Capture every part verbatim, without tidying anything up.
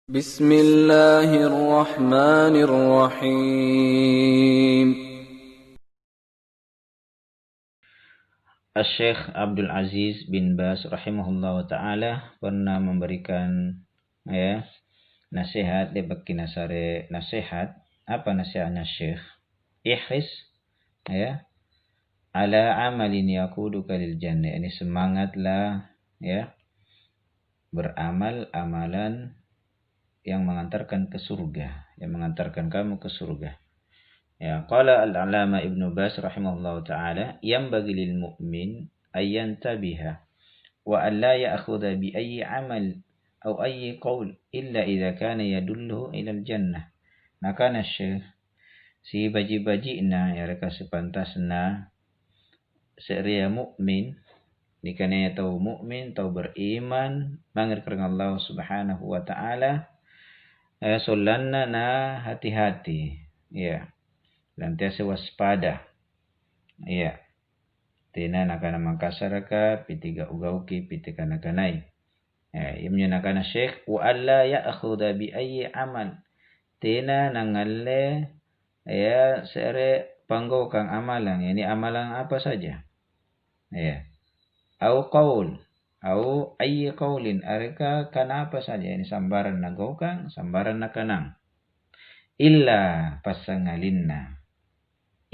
Bismillahirrahmanirrahim. Asy-Syaikh Abdul Aziz bin Baz rahimahullahu ta'ala pernah memberikan, ya, nasihat, le'baki nasare nasihat. Apa nasihatnya Syekh? "Ihris, ya, ala amalin yaquduka lil jannah." Ini semangatlah, ya, beramal amalan yang mengantarkan ke surga, yang mengantarkan kamu ke surga. Ya, qala Al-Allamah Ibnu Baz rahimahullahu ta'ala, "Yanbaghi lil mu'min ayyantabiha wa alla ya'khudha bi ayyi amal au ayyi qaul illa idza kana yadulluhu ilal jannah." Nakana Syekh, sibaji-baji'na yareka sipantasna se'rea mu'min, nikanaya tau mu'min, tau beriman mange ri karaeng Allah Subhanahu wa Ta'ala, eh, sollanna na hati-hati. Iya. Lantiase waspada. Iya. Tena nakana mangkasaraka, piti gau-gauki, piti kana-kanai. Eh, iaminjo nakana Syekh, "Wa alla ya'khudha bi ayyi amal." Tena nangalle, ya, se're panggaukang amalang, yani amalang apa saja. Ya. Au qaul, au ayyi qaulin, areka kana apa saja, yani sambarang nagaukang, sambarang nakanang. Illa passangalinna.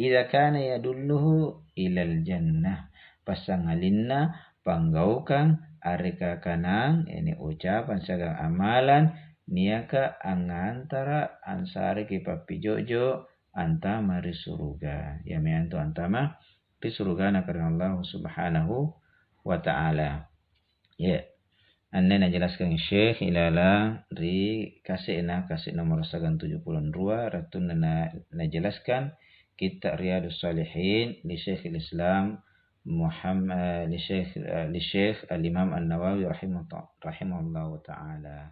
Idza kana yadulluhu ilal jannah. Passangalinna panggaukang areka kanang, yani ucapan siagang amalan niaka angngantara ansareki pappijo'jo antama ri suruga. Iami antu antama ri surugana karaeng Allah Subhanahu wa Ta'ala. Ya. Anne najelaskan Syekh ilalang ri kase'na, kase' nomoro sagang tuju pulo rua, rattunna na-, najelaskan Kitta' Riyadus Shalihin li Syekhul Islam Muhammad, li Syekh, li Syekh Al-Imam An-Nawawi rahimahullah-, rahimahullahu ta'ala.